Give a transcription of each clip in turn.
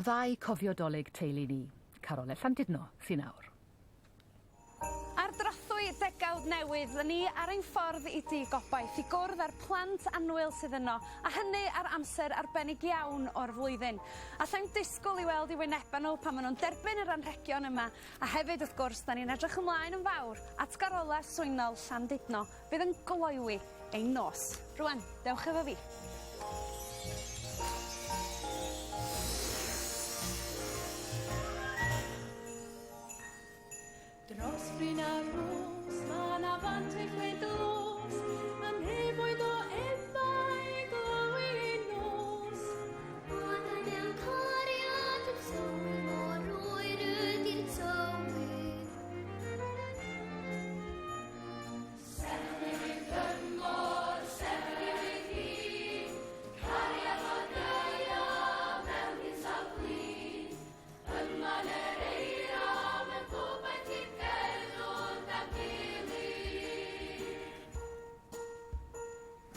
ddau cofio 'Dolig teulu ni, Carole Llandudno sy nawr. Ar drothwy degawd newydd, dyn ni ar ein ffordd i Dŷ Gobaith i gwrdd â'r plant annwyl sydd yno, a hynny ar amser arbennig iawn o'r flwyddyn. Alla i'm disgwyl i weld 'u wyneba nhw pan ma' nhw'n derbyn yr anrhegion yma, a hefyd wrth gwrs 'dan ni'n edrych ymlaen yn fawr at garola swynol Llandudno fydd yn gloywi ein nos. Rŵan, dewch efo fi. Dros bryn a rhos, ma' 'na fantell wen dlos, a nefoedd o ebau gloywi nos. Adau mewn cariad yn sylwi mor oer ydi'r tywydd. Serch tymor, serch hi, cariad o'r gaeaf mewn hinsawdd blin. Yma yn yr eira mewn gobaith cyn cerddwn da'n gilydd.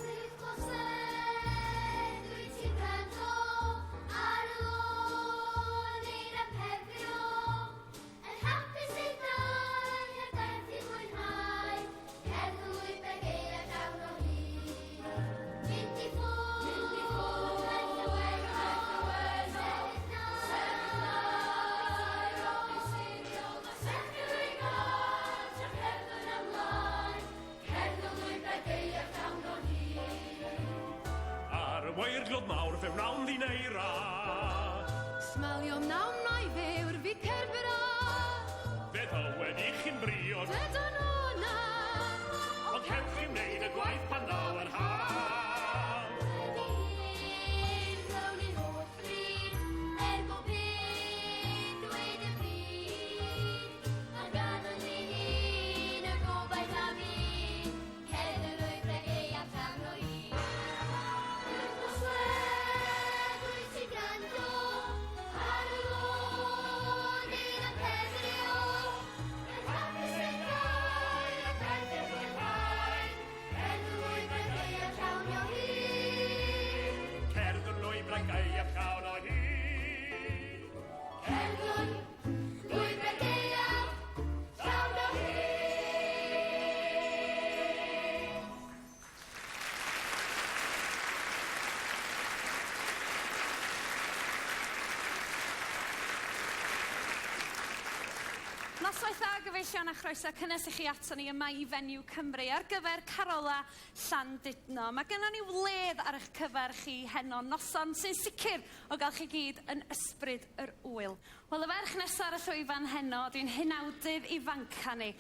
Prif glosed, dwyt ti'n gwrando ar y lôn eira pefrio, yn hapus ill dau heb daith i mwynhau, cerdd y lwybrau gaeaf llawn o hyd. Mynd i ffwrdd, mynd i ffwrdd, daeth awennau, sefyll Ar y weirglodd mawr fe wnawn ddi'n eira. Smalio wnawn mai fe yw'r ficer braf. Fe ddywed i chi'n briod. Dwedon nhw na. Ond cewch chi wneud y gwaith pan ddaw yr haf. Wedi hyn, rown i'n holl bryd, er bob hyn dweud y byd. Ar ganol ei hun, y gobaith am un, cerdd y lwybrau gaeaf llawn o hyd. Wythnos werdd, wyt ti'n gwrando ar y lôn eira pefrio, yn hapus yn gael y daith yn fwynhau, cerdd y lwybrau gaeaf llawn o hyd. Cerdd y lwybrau gaeaf llawn o hyd. Cerddwn lwybrau gaeaf llawn o hyd. Noswaith dda gyfeillion a chroeso cynnes i chi aton ni yma i Venue Cymru ar gyfer Carola Llandudno. Mae gennon ni wledd ar eich cyfer chi heno, noson sy'n sicr o gael chi gyd yn ysbryd yr ŵyl. Wel, y ferch nesa ar y llwyfan heno, 'di'n hunawdydd ifanca ni.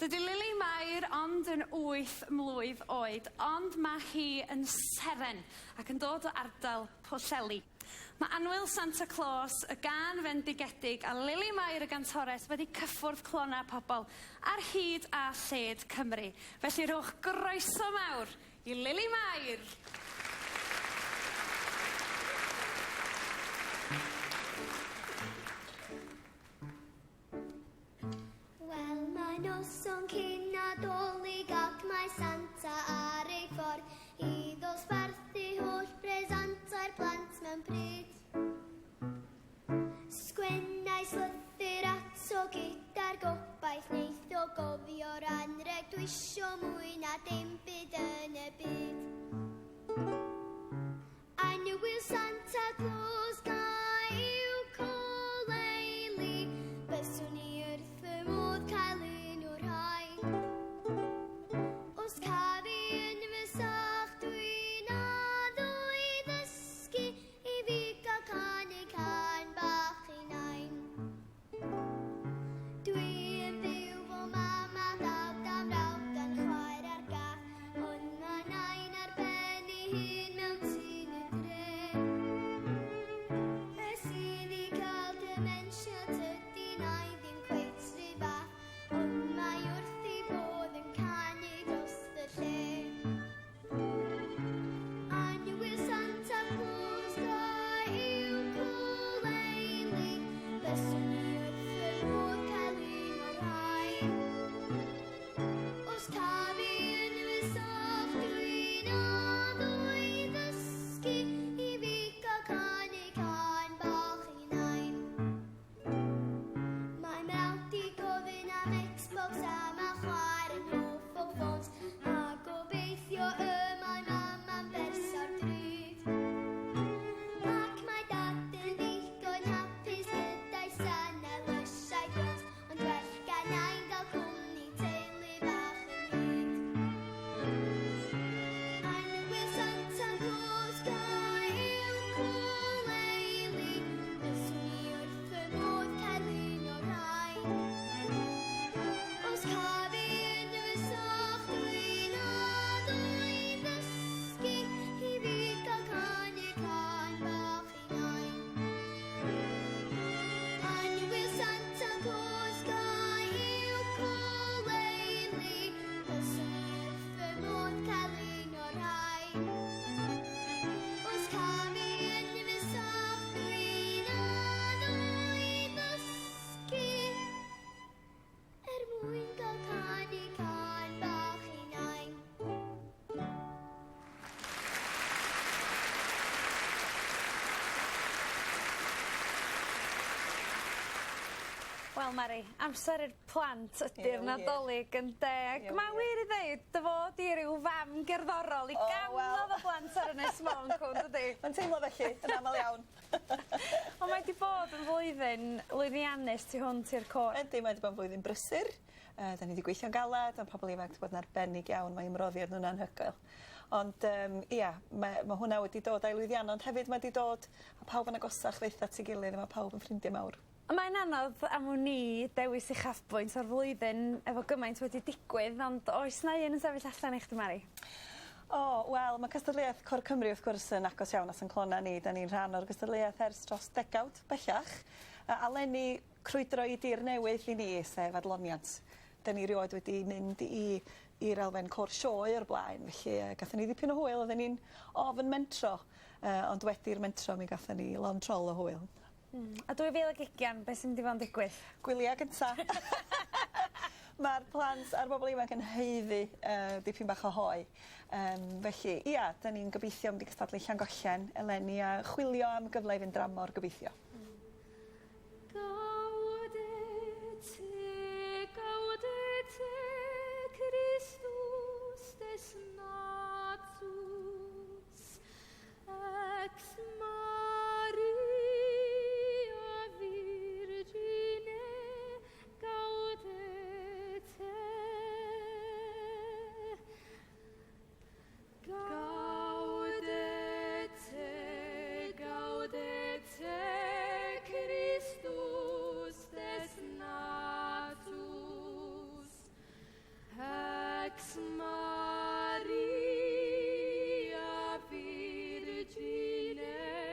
Dydy Lili Mair ond yn wyth mlwydd oed, ond mae hi yn seren ac yn dod o ardal Pwllheli. Mae Annwyl Santa Claus, y gân fendigedig, a Lili Mair y gantores wedi cyffwrdd clonau pobl ar hyd a lled Cymru. Felly rhowch groeso mawr i Lili Mair! Wel, mae noson cyn Nadolig ac mae Santa ar ei ffordd i ddosbarthu holl bresantau'r plant mewn pryd. Sgwennais lythyr ato gyda'r gobaith neith o gofio'r anrheg dwisio mwy na dim byd yn y byd. Annwyl Santa Claus ga i'w coleili, byswn i wrth fy modd cael un o'r rhain. Os caf i yn fy sach dwi'n addo i ddysgu i fi gael canu cân bach i nain. Dwi yn byw fo mam a dad a mrawd a'n chwaer a'r gath, ond ma' nain ar ben ei hun mewn tŷ yn y dre. Wel Mari, amser i'r plant ydi'r Nadolig ynde? Ac ma' wir i ddeud dy fod di ryw fam gerddorol i gannoedd o blant ar Ynys Môn cwn dydi? Mae'n teimlo felly, yn amal iawn. Ond mae 'di bod yn flwyddyn lwyddiannus tu hwnt i'r côr. Yndi mae 'di bod yn flwyddyn brysur. Yy 'dan ni 'di gweithio'n galed ma' pobol ifanc 'di bod yn arbennig iawn mae ymroddiad nw'n anhygoel. Ond yym ia ma' ma' hwnna wedi dod â'i lwyddianna ond hefyd mae 'di dod â pawb yn agosach fyth at ei gilydd a ma' pawb yn ffrindie mawr. Mae'n anodd am wn i dewis uchafbwynt o'r flwyddyn efo gymaint wedi digwydd ond oes 'na un yn sefyll allan i chdi Mari? O wel ma' cystadleuaeth Côr Cymru wrth gwrs yn agos iawn at 'yn clona ni 'dan ni'n rhan o'r gystadleuaeth ers dros degawd bellach. Yy a leni crwydro i dir newydd i ni sef adloniant. 'Dan ni rioed wedi mynd i i'r elfen côr sioe o'r blaen felly yy gathon ni ddipyn o hwyl odden ni'n ofn mentro yy ond wedi'r mentro mi gathon ni lond trol o hwyl. Hmm. A 2020 be' sy mynd i fo' yn digwydd? Gwylia gynta. Ma'r plant a'r bobol ifanc yn haeddu yy dipyn bach o hoe. Yym felly ia 'dan ni'n gobeithio mynd i cystadlu Llangollen eleni a chwilio am gyfle i fynd dramor gobeithio. Hmm. Gaudete, gaudete, Christus desnatus. Ex Maria Virgine gaudete. Gaudete, gaudete, Christus desnatus. Ex Maria Virgine.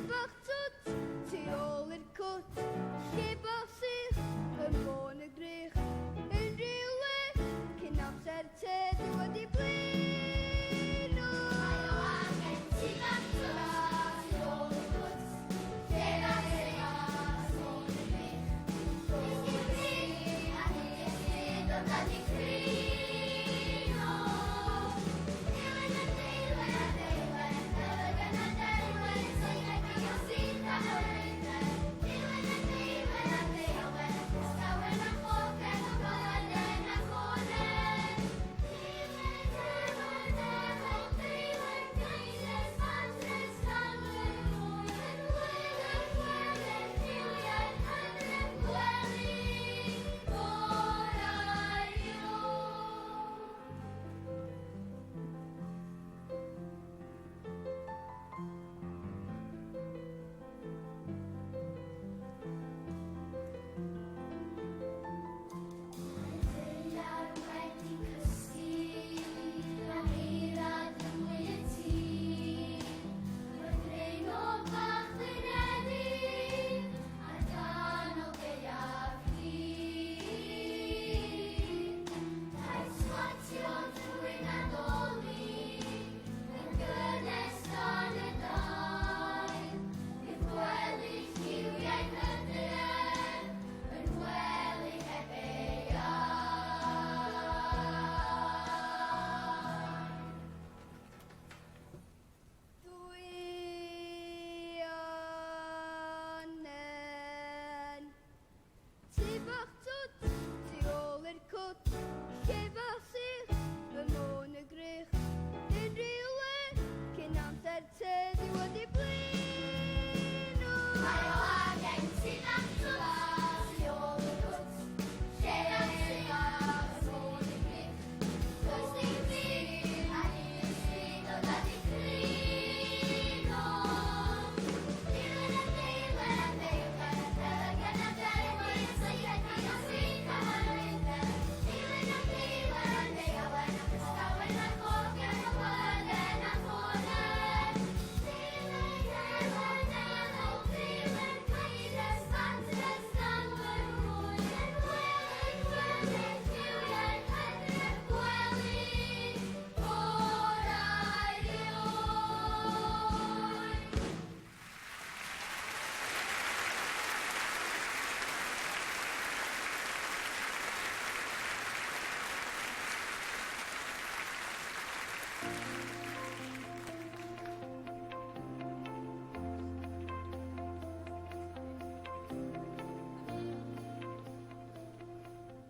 bach twt, tu ôl i'r cwt, lle bach sych, ym môn y grych, unrhyw le, cyn amser te, dwi wedi blino. Mae o angen tŷ bach twt, tu ôl i'r cwt, lle bach sych, ym môn y grych. Does dim byd a hyd y sydd ond ydi crino. Deilen a deilen a deilen, Pelygen a derwen, Saethau gwylio sydd dan yr eilen. Deilen a deilen a deilen, Ysgawen a chogen, o goeden a chonen. Deilen, deilen, deilen, deilen, Geises, matres, canwyr, Yn welen, gwelen, lliwiau, hydref, gwely, gorau yw. Ddaear wedi cysgu, a eira drwy y tir. Roedd draenog bach blinedig ar ganol gaeaf hir. Rhaid swatio drwy Nadolig, yn gynnes dan y dail. Bydd gwely lliwiau hydref yn gwely heb ei ail. Dwi angen Tŷ bach twt, tu ôl i'r cwt, lle bach sych, ym môn y grych, unrhyw le, cyn amser te, dwi wedi blino. Mae o angen tŷ bach twt, tu ôl i'r cwt, lle bach sych, ym môn y grych. Does dim byd a hyn sydd ond ydi crino. Deilen a deilen a deilen, Pelygen a derwen, Saethau gwylio sydd dan yr eilen. Deilen a deilen a deilen, Ysgawen a chogen, o goeden a chonen. Deilen, deilen, deilen, deilen, Geides, matres, ganwyr hwy, Yn wely, gwely, lliwiau, hydref, gwely, gorau yw.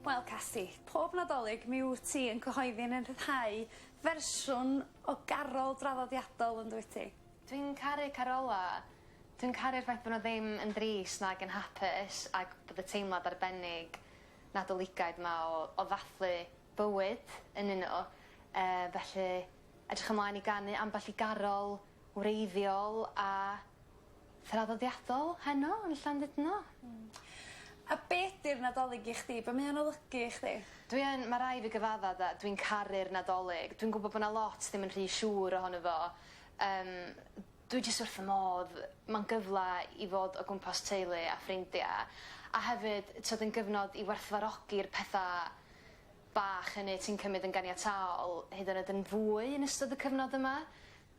Wel, Casi, pob Nadolig mi wyt ti yn cyhoeddi yn rhyddhau fersiwn o garol draddodiadol yn dwyt ti? Dwi'n caru carola. Dwi'n caru'r ffaith bo' n'w ddim yn drist nag yn hapus ag bod y teimlad arbennig Nadoligaidd 'ma o o ddathlu bywyd ynnyn n'w. Yy felly edrych ymlaen i ganu ambell i garol wreiddiol a thraddodiadol heno yn Llandudno. A be' 'di'r Nadolig i chdi? Be' mae o'n olygu i chdi? Dwi yn ma' rai' fi gyfadda 'de dwi'n caru'r Nadolig. Dwi'n gwbo bo' 'na lot ddim yn rhy siŵr ohono fo. Yym dwi jyst wrth fy modd. Ma'n gyfla i fod o gwmpas teulu a ffrindia a hefyd t'od yn gyfnod i werthfawrogi'r petha bach hynny ti'n cymyd yn ganiataol hyd yn oed yn fwy yn ystod y cyfnod yma.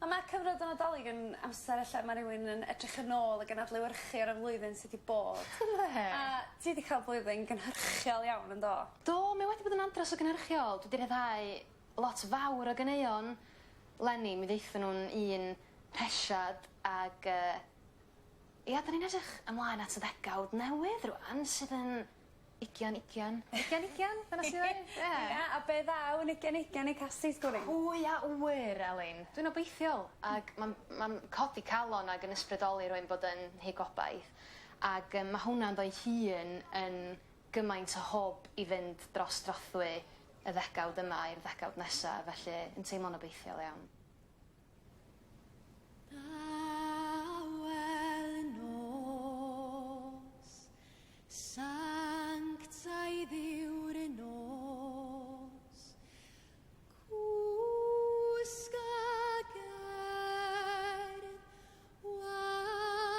A ma' cyfnod y Nadolig yn amser ella ma' rywun yn edrych yn ôl ag yn adlewyrchu ar y flwyddyn sy 'di bod. Yndi. A ti 'di ca'l blwyddyn gynhyrchiol iawn yndo? Do mae wedi bod yn andros o gynhyrchiol. Dwi 'di rhyddhau lot fawr o ganeuon leni mi ddaethon nw'n un rhesiad ag yy ia 'dan ni'n edrych ymlaen at y ddegawd newydd rŵan sydd yn ugian ugian. Ugian ugian? Dyna su' ddeud? Ie. Ia a be' ddaw yn ugian ugian i Casi sgwn i? Pwy a ŵyr Elin? Dwi'n obeithiol ag ma'n ma'n codi calon ag yn ysbrydoli rywun bod yn rhy gobaith ag yym ma' hwnna ynddo'i hun yn gymaint o hwb i fynd dros drothwy y ddegawd yma i'r ddegawd nesa felly yn teimlo'n obeithiol iawn. Dawel nos, sanctaidd yw'r nos, cwsg a gerdd wahanol.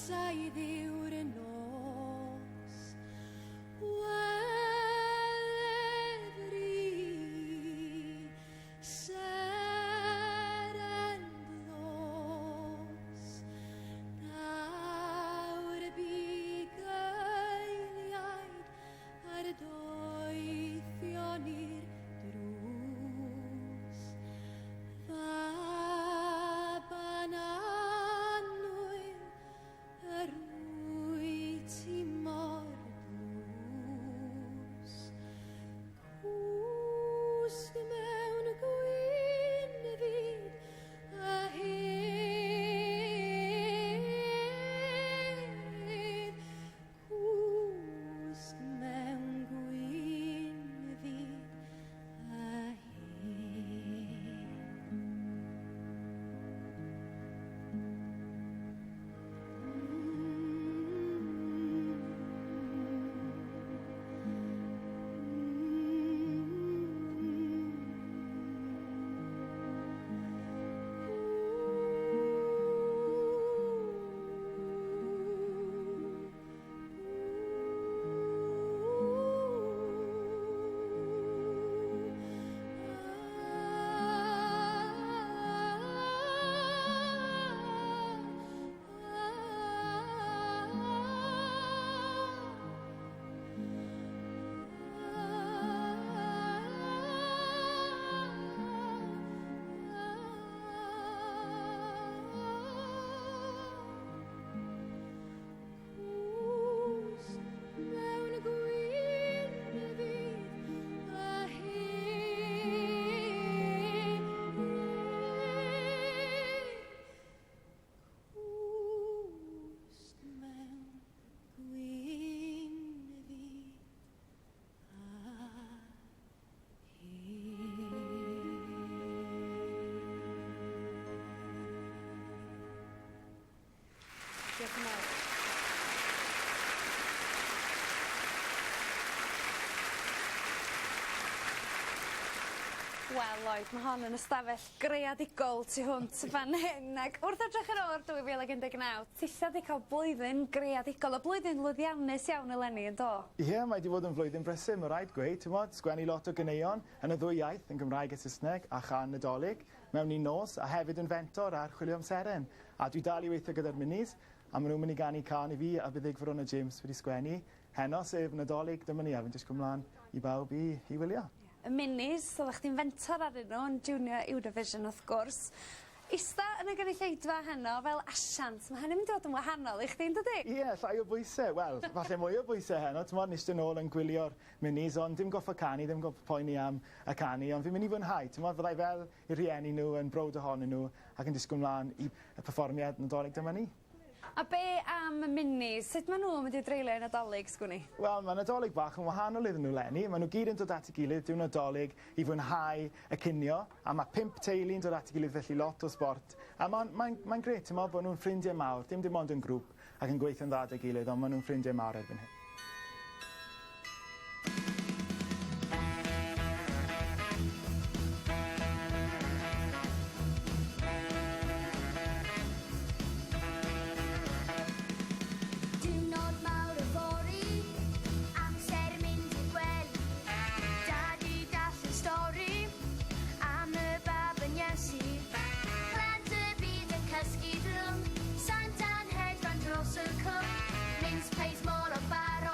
Sanctaidd yw'r nos. Wele fri, seren dlos, daw'r bugeiliaid a'r doethion i'r drws. Faban annwyl, yr wyt ti mor dlws. Cwsg mewn gwynfyd a hedd. Cwsg mewn gwynfyd a hedd. Cwsg mewn gwynfyd a hedd. Cwsg mewn gwynfyd a hedd. Diolch yn fawr. Wel, Lloyd, mae hon yn ystafell greadigol tu hwnt fan hyn ac wrth edrych ar ôl 2019, tilla 'di cael blwyddyn greadigol, a blwyddyn lwyddiannus iawn eleni yn do? Ie, yeah, mae wedi bod yn flwyddyn brysur, mae rhaid gweud, ti'n bod, sgwennu lot o ganeuon yn y ddwy iaith, yn Gymraeg a Saesneg, a chan Nadolig, mewn un nos, a hefyd yn fentor ar Chwilio am Seren. A dwi dal i weithio gyda'r minis, a maen nhw'n mynd i ganu cân i fi a bydd Verona James wedi sgwennu heno, sef Nadolig, dyma ni, a fi'n disgwyl mlaen i bawb i wylio. Y minis, oeddech chdi'n fentor arnyn nhw yn Junior Eurovision wrth gwrs. Ista yn y gynulleidfa heno fel asiant, mae hynny'n mynd i fod yn wahanol i chdi, yn dydi? Ie, yeah, llai o bwysau. Wel, falle mwy o bwysau heno. Ti'n modd, eistedd nôl yn gwylio'r minis, ond dim goffo canu, ddim goffo poeni am y canu, ond fi'n mynd i fwynhau. Ti'n modd, fyddai fel i rhieni nhw yn browd ohonyn nhw ac yn disgwyl mlaen i y perfformiad Nadolig dyma ni. A be am y minis? Sut maen nhw'n mynd i dreulio eu Nadolig, sgwn i? Wel, mae Nadolig bach yn wahanol iddyn nhw leni. Maen nhw gyd yn dod at ei gilydd diwrnod Nadolig i fwynhau y cinio. A mae 5 teulu'n dod at ei gilydd, felly lot o sbort. A mae'n grêt, ti'n meddwl bod nhw'n ffrindiau mawr, dim ond yn grŵp ac yn gweithio'n dda at ei gilydd, ond maen nhw'n ffrindiau mawr erbyn hyn. Diwrnod mawr yfory, amser mynd i gwely. Dadi darllen stori am y bab yn Iesu. Plant y byd yn cysgu drwm, Santa'n hedfan dros y cwm. Mince pies mor o bara.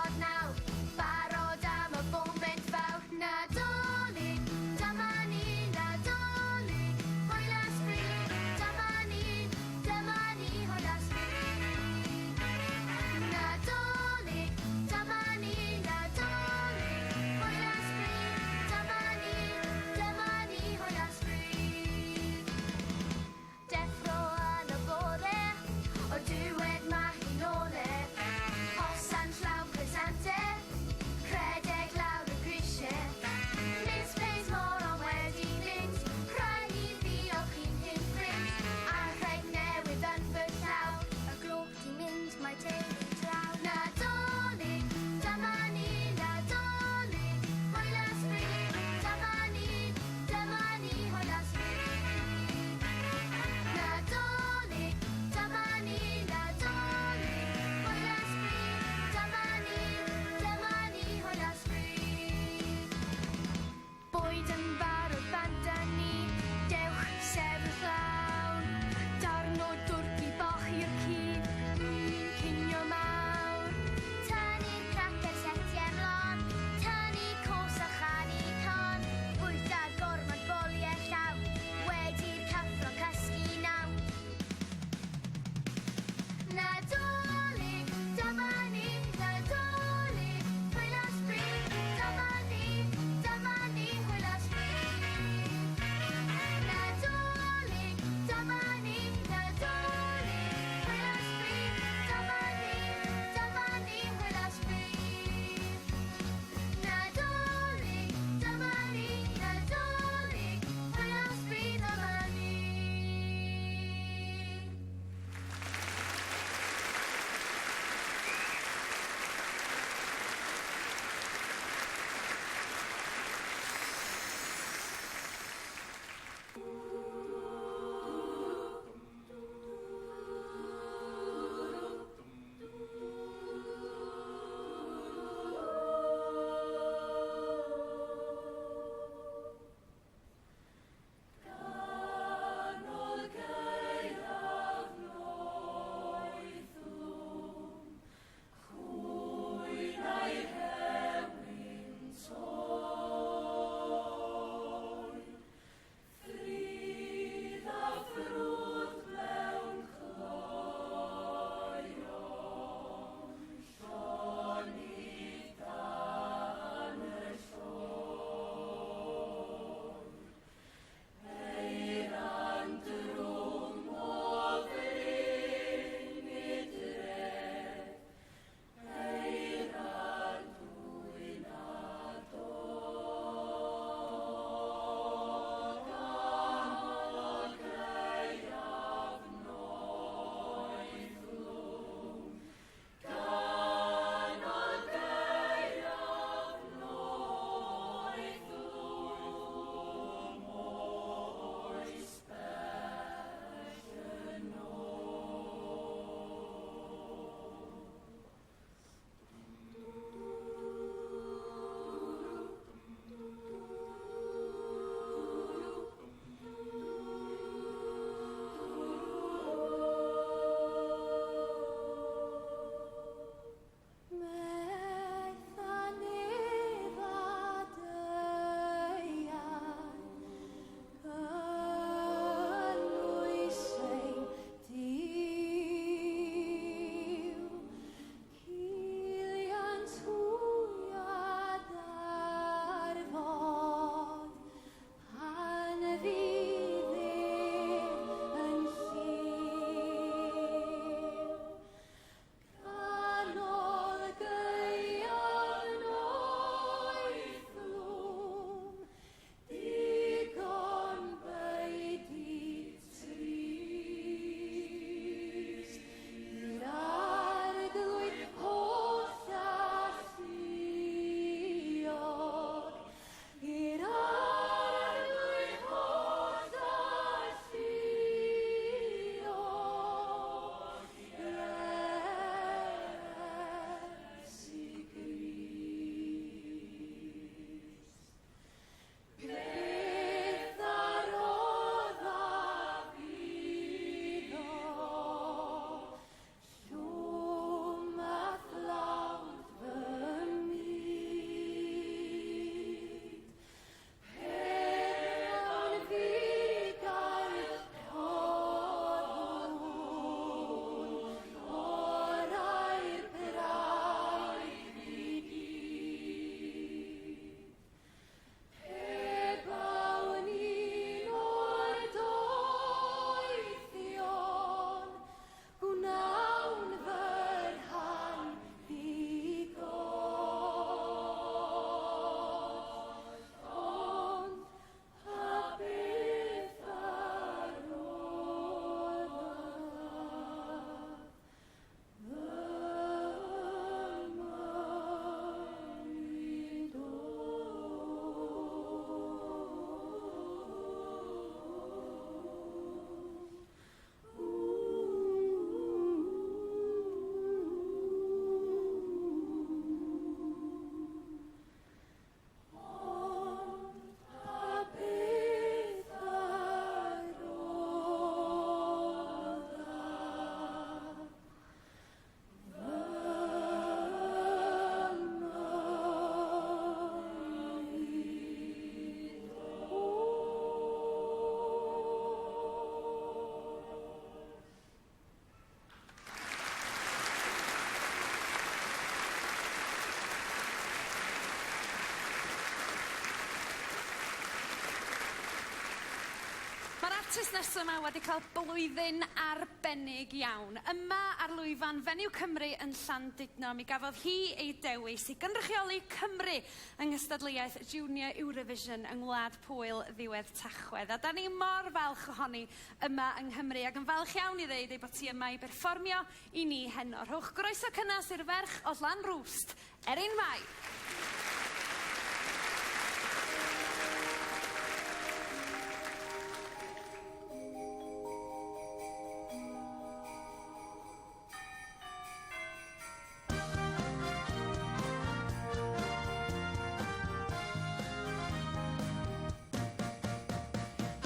artist nesaf yma wedi cael blwyddyn arbennig iawn. Yma ar lwyfan Fenyw Cymru yn Llandudno, mi gafodd hi ei dewis i gynrychioli Cymru yng nghystadleuaeth Junior Eurovision yng Ngwlad Pwyl ddiwedd Tachwedd. A da ni mor falch ohoni yma yng Nghymru ac yn falch iawn i ddeud ei bod hi yma i berfformio i ni heno. Rhowch groeso cynnes i'r ferch o Lanrwst, Erin Mai.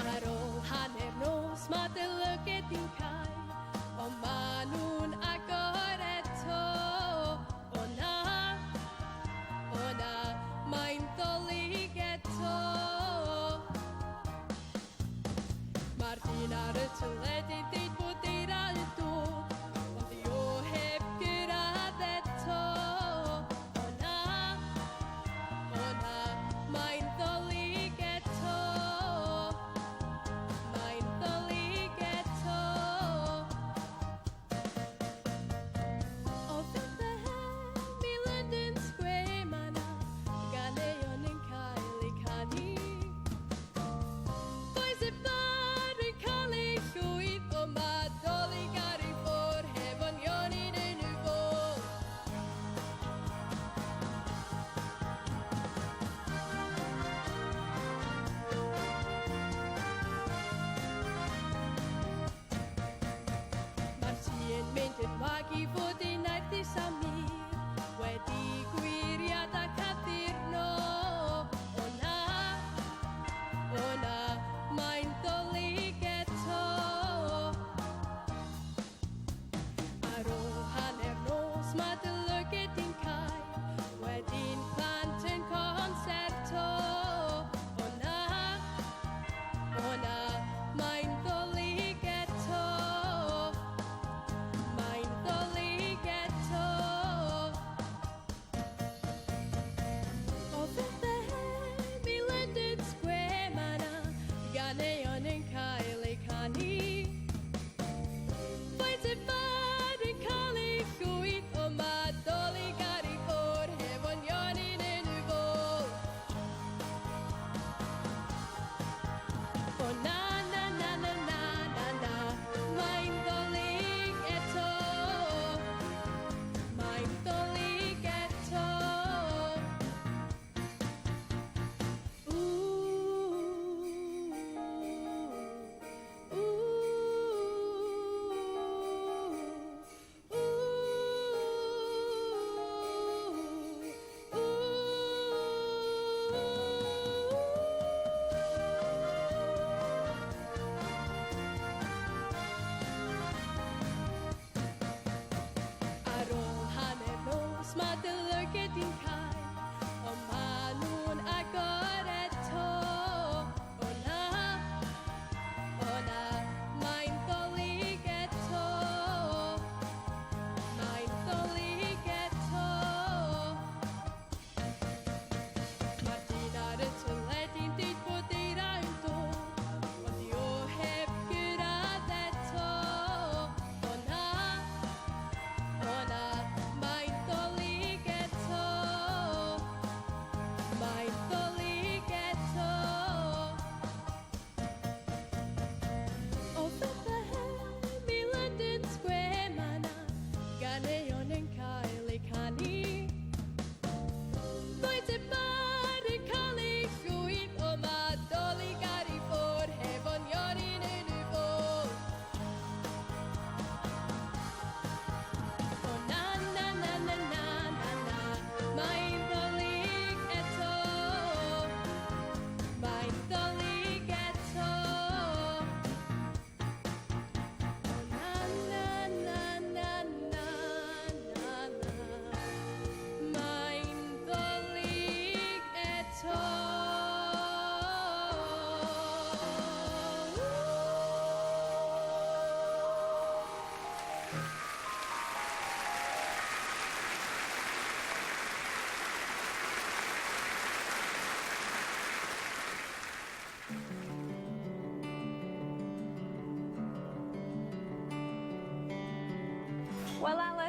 Ar ôl hanner nos ma' dy lyged di'n cau, ond ma' nhw'n agor eto. O na, o na, mae'n Ddolig eto. Mae'r dyn ar y teledu deud bod eira yn dod, ond di o heb gyrraedd eto. O na, o na, mae'n Ddolig eto. Mae'n Ddolig eto. O Bethlehem i London Square mae 'na ganeuon yn cael eu canu. Bois y bar yn cael eu llwyth, o ma' Dolig ar ei ffordd hefo'n nionyn yn y bol. Mae'r tŷ yn mynd yn wag i fod yn aerthus a mur, wedi gwyriad ac addurno. O na, o na, mae'n Ddolig eto. Ar ôl hanner nos mae dy lyged di'n cau, wedyn plant yn concerto. O na, o na, mae'n Ddolig eto. Mae'n Ddolig eto. O Bethlehem i London Square mae 'na ganeuon yn cael eu canu. Faint y bar yn cael ei llwyth, o ma' Dolig ar ei ffordd hefo'n nionyn yn y bol. O na na na na na na na, mae'n Ddolig eto. Mae'n Ddolig eto. Ooh, ooh, ooh, ooh. Ar ôl hanner nos mae dy lyged di'n cau, ond ma' nhw'n agor eto. O na, o na, mae'n Ddolig eto. Mae'n Ddolig eto. Mae'r dyn ar y teledu'n deud bod eira yn dod, ond di o heb gyrraedd eto. O na, o na, mae'n Ddolig eto. Mae'n Ddolig eto. O Bethlehem i London Square mae 'na ganeuon yn cael eu canu. Faint y bar yn cael ei llwyth, o ma' Dolig ar ei ffordd hefo'n nionyn yn y bol. O na na na na na na na, mae'n Ddolig eto. Mae'n Ddolig eto. O na na na na na na na.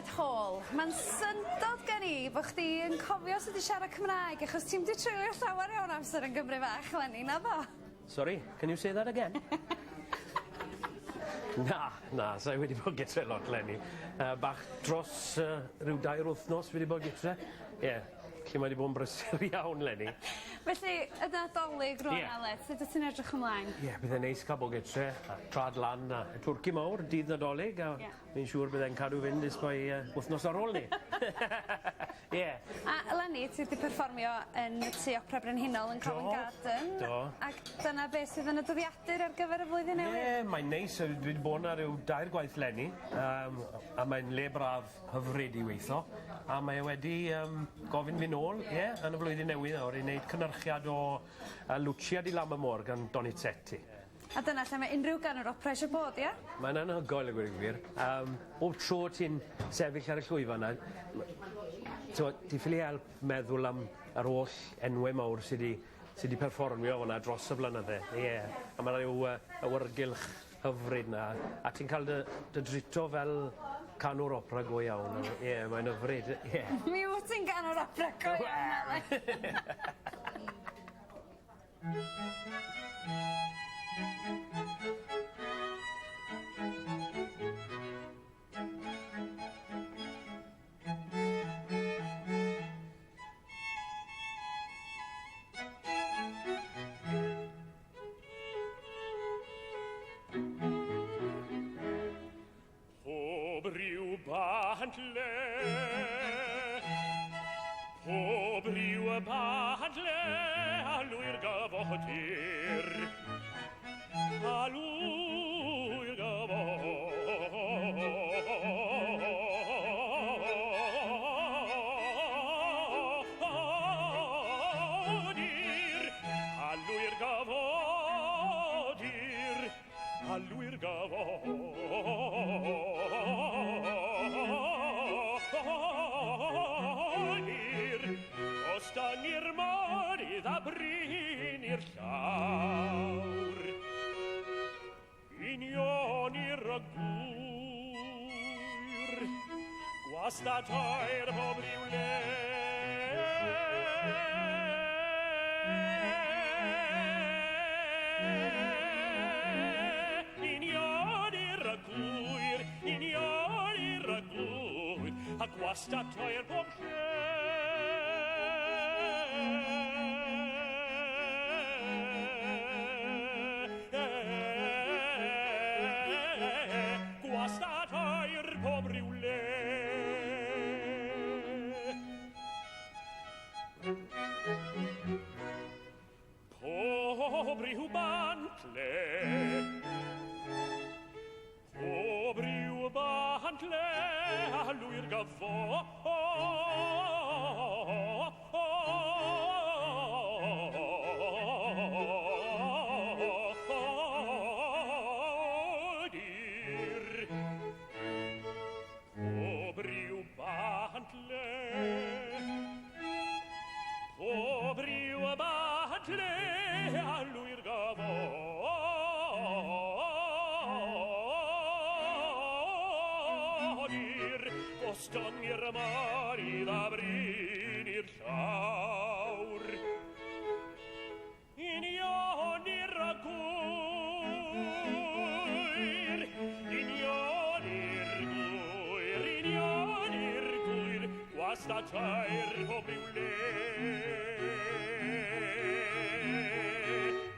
Aled Hall, mae'n syndod gen i bo' chdi yn cofio sut i siarad Cymraeg achos ti'm 'di treulio llawer iawn o amser yn Gymru fach leni, naddo? Sorry, can you say that again? Na, na, sai wedi bod gytre lot leni. Bach dros ryw dair wythnos fi wedi bod gytre. Ie, lle mae wedi bod yn brysur iawn leni. Felly, y Nadolig rŵan, Ie. Aled, sut wyt ti'n edrych ymlaen? Ie, bydd e'n neis cael bod gytre, a trad lan a y twrci mawr, dydd Nadolig, a Ie. fi'n siŵr bydd e'n cadw fynd nes mae wythnos ar ôl ni. Ie. A eleni ti 'di perfformio yn y Tŷ Opera Brenhinol yn Covent Garden. Do. Ac dyna beth sydd yn y dyddiadur ar gyfer y flwyddyn newydd. Ie, mae'n neis, dwi 'di bod 'na ryw dair gwaith leni, yym a mae'n le braf hyfryd i weitho, a mae e wedi yym gofyn fi nôl, ie, yn y flwyddyn newydd nawr i wneud cynyrchiad o Lucia di Lammermoor gan Donizetti. A dyna lle mae unrhyw ganwr opera eisiau bod, ie? Mae'n anhygoel a gweud y gwir. Yym bob tro ti'n sefyll ar y llwyfan 'na t'mod ti ffili help meddwl am yr holl enwe mawr sy 'di sy 'di perfformio fan 'na dros y blynydde. Ie. A ma' 'na ryw awyrgylch hyfryd 'na a ti'n ca'l dy dy drito fel canwr opera go iawn. Ie mae'n hyfryd ie. Mi wt ti'n ganwr opera go iawn Aled. Pob rhyw bant le, pob rhyw bant le, a lwyr gyfodir, a lwyr gyfodir, a lwyr gyfodir, a lwyr gyfodir, os dyngir mynydd a brin i'r llawr, union i'r gwyr, gwastad tair pob ryw le. Union i'r gwyr, union i'r gwyr, a gwastad tair pob lle. Gwastad tair pob ryw le. Pob ryw bant le, pob ryw bant le, a lwyr gyfodir. Pob ryw bant le, pob ryw bant le, a lwyr gyfodir. Gostwng i'r mynydd a brin i'r llawr. Union i'r gwyr, union i'r gwyr, union i'r gwyr, gwastad tair pob ryw le.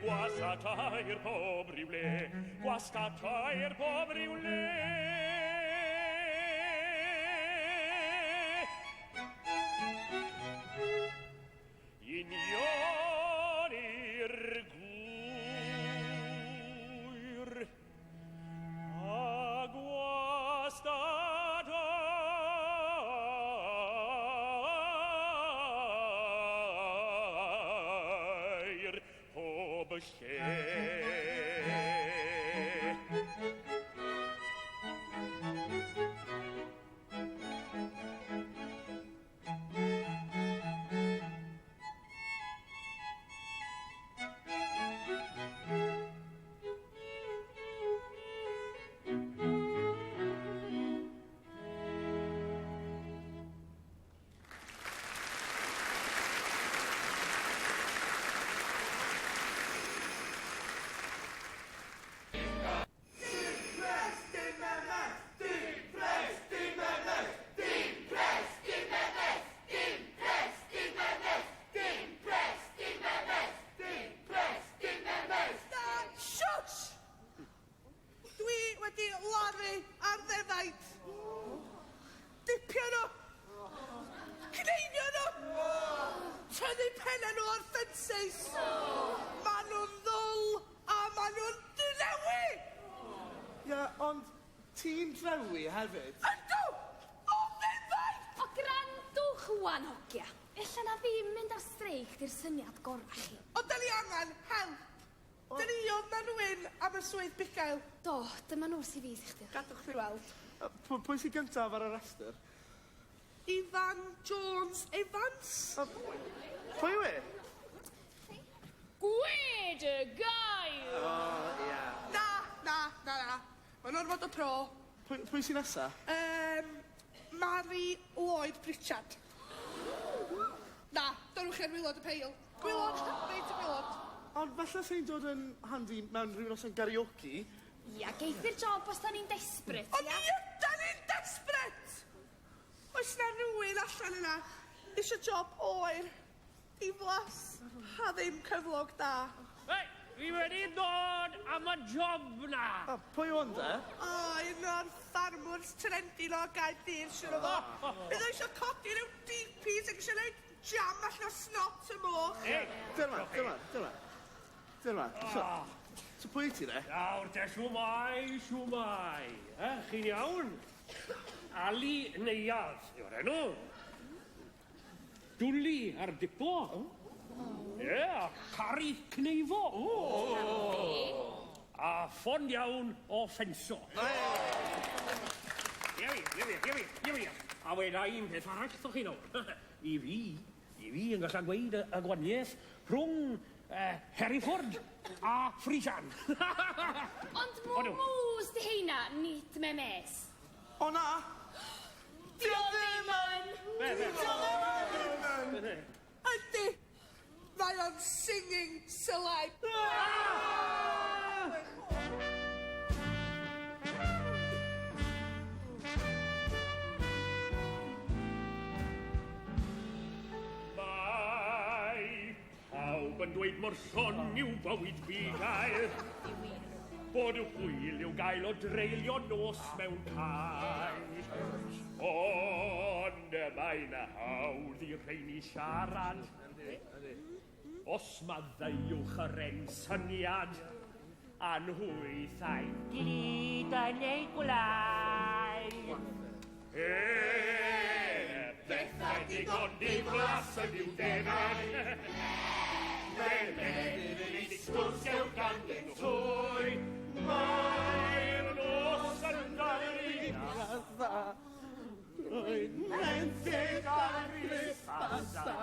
Gwastad tair pob ryw le, gwastad tair pob ryw le. Union i'r gwyr, a gwastad air pob lle. hefyd. Ydw! O, ddefaid! O, grandwch wan, hogia. Ella na ddim mynd ar streic di'r syniad gorau chi. Ond da ni angen help. Da ni oedd na rhywun am y swydd bugail. Do, dyma nhw'r CVs i chdi. Gadwch fi weld. Pwy sy'n gyntaf ar y rhestr? Ifan Jones Evans. Pwy yw e? Gwed y gair! O, ia. Na, na, na, na. Mae'n orfod o pro. Pwy sy'n nesa? Mari Lloyd Pritchard. Na, dyrwch chi'r wylod y peil. Gwylod, reit y gwylod. Ond falle sy'n dod yn handi mewn rhyw noson karaoke. Ia, geith i'r job os da ni'n desperate, Ond mi ydan ni'n desperate! Oes na rhywun allan yna eisiau job oer, diflas, a ddim cyflog da. Hei, fi wedi dod am y job na. O, pwy o'n de? O, un o'r ffarmwrs trendy no Gaerdydd, siwr o fod. Bydd o eisiau codi rhyw DPs ac eisiau gwneud jam allan o snot y moch. Ei, Dyma, dyma, dyma. Dyma. So pwy ti de? Nawr te, siwmai, siwmai. Chi'n iawn? Ali Neuadd yw'r enw. Dwli ar dipo. Ie, a caru cneifo. A ffond iawn o ffenso. Ie fi, ie fi, ie fi, ie fi. A weda un peth arall wrthoch chi nawr. I fi yn gallu gweud y gwaniaeth rhwng Hereford a Frisian. Ond mwws di heina, nid memes. O na! Dio ddim yn! Dio ddim yn! Ydy! Mae o'n singing celeb. Mae pawb yn dweud mor llon yw bywyd bugail. Bod y hwyl i'w gael o dreulio nos mewn cae. Ond y mae na hawdd i rheini siarad. Os maddeuwch yr ensyniad, anhwythau glud yn ei gwlau. Bethau digon diflas yn i'w defaid. Melyn yn ei sgwrs yw ganddyn hwy. Mae'r nos yn dal i Gradda, rwy'n menthyg ar Christmasa.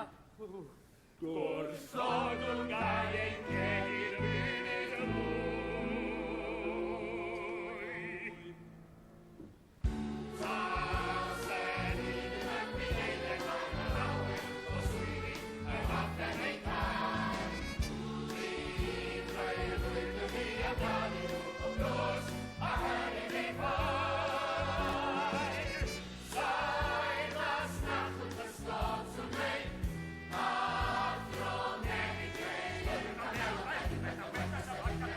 Gwrthod yn gael ei ceir munud y mwy. Tasen i ddim yn bugeiliau mae 'na lawer o swyddi yr hoffem eu cael. Bydd rhaid y fi amdanyn nhw bob nos, a hynny'n ei ffair. Sain masnachwr pysgod sy'n gwneud athro neu greu.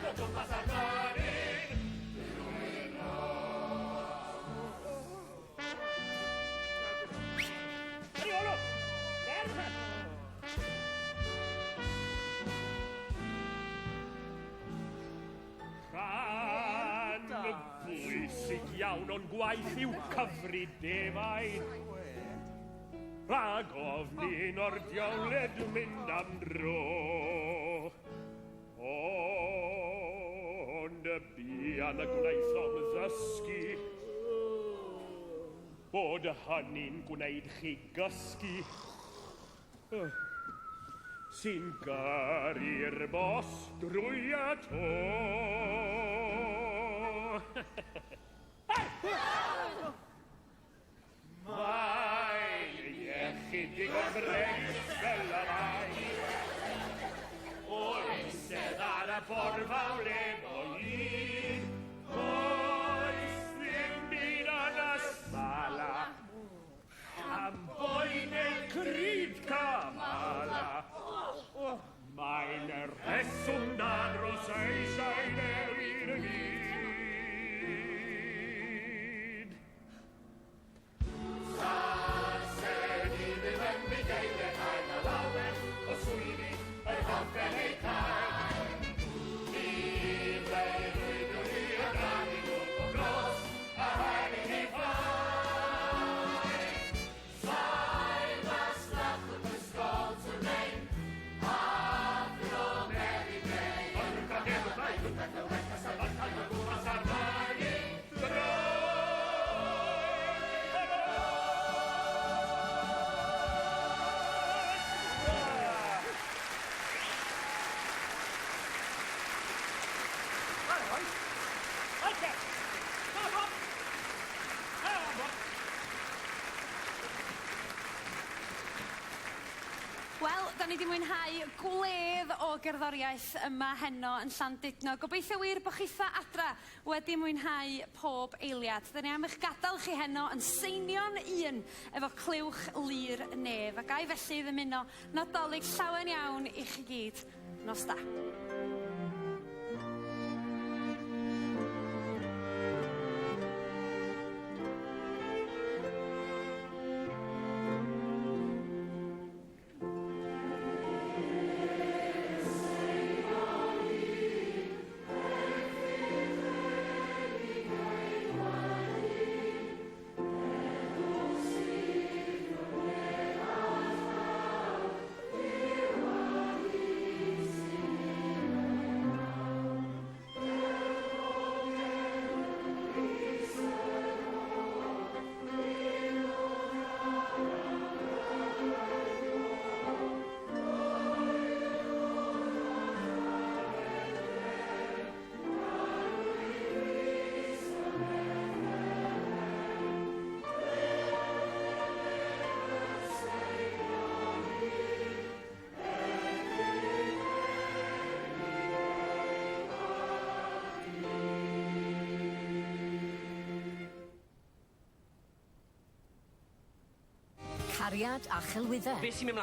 O gwmpas ar fynydd, drwy'r nos. Ariolo! Rhan bwysig iawn o'n gwaith yw cyfri defaid. Rhag ofn un o'r diawled mynd am dro. Ond y buan y gwnaethom ddysgu bod hynny'n gwneud chi gysgu. Sy'n gyrru'r bos drwy y to. Mae'n iechyd digon bregus fel y mae. Oes ar y borfa wleb o hyd. Oes ddim byd yn ysmala. Am boenau cryd Kamala. Mae'n y rheswm da dros eisiau newid y byd. Sasen i ddim yn bugeiliau mae 'na lawer o swyddi yr hoffen eu cael. Da ni 'di mwynhau gwledd o gerddoriaeth yma heno yn Llandudno. Gobeithio wir bo' chitha adra wedi mwynhau pob eiliad. Da ni am eich gadael chi heno yn seinio'n un efo Clywch Lŷ'r Nef. A ga i felly ddymuno Nadolig llawen iawn i chi gyd. Nos da. Cariad a chelwyddau. Be sy'n mynd mlaen?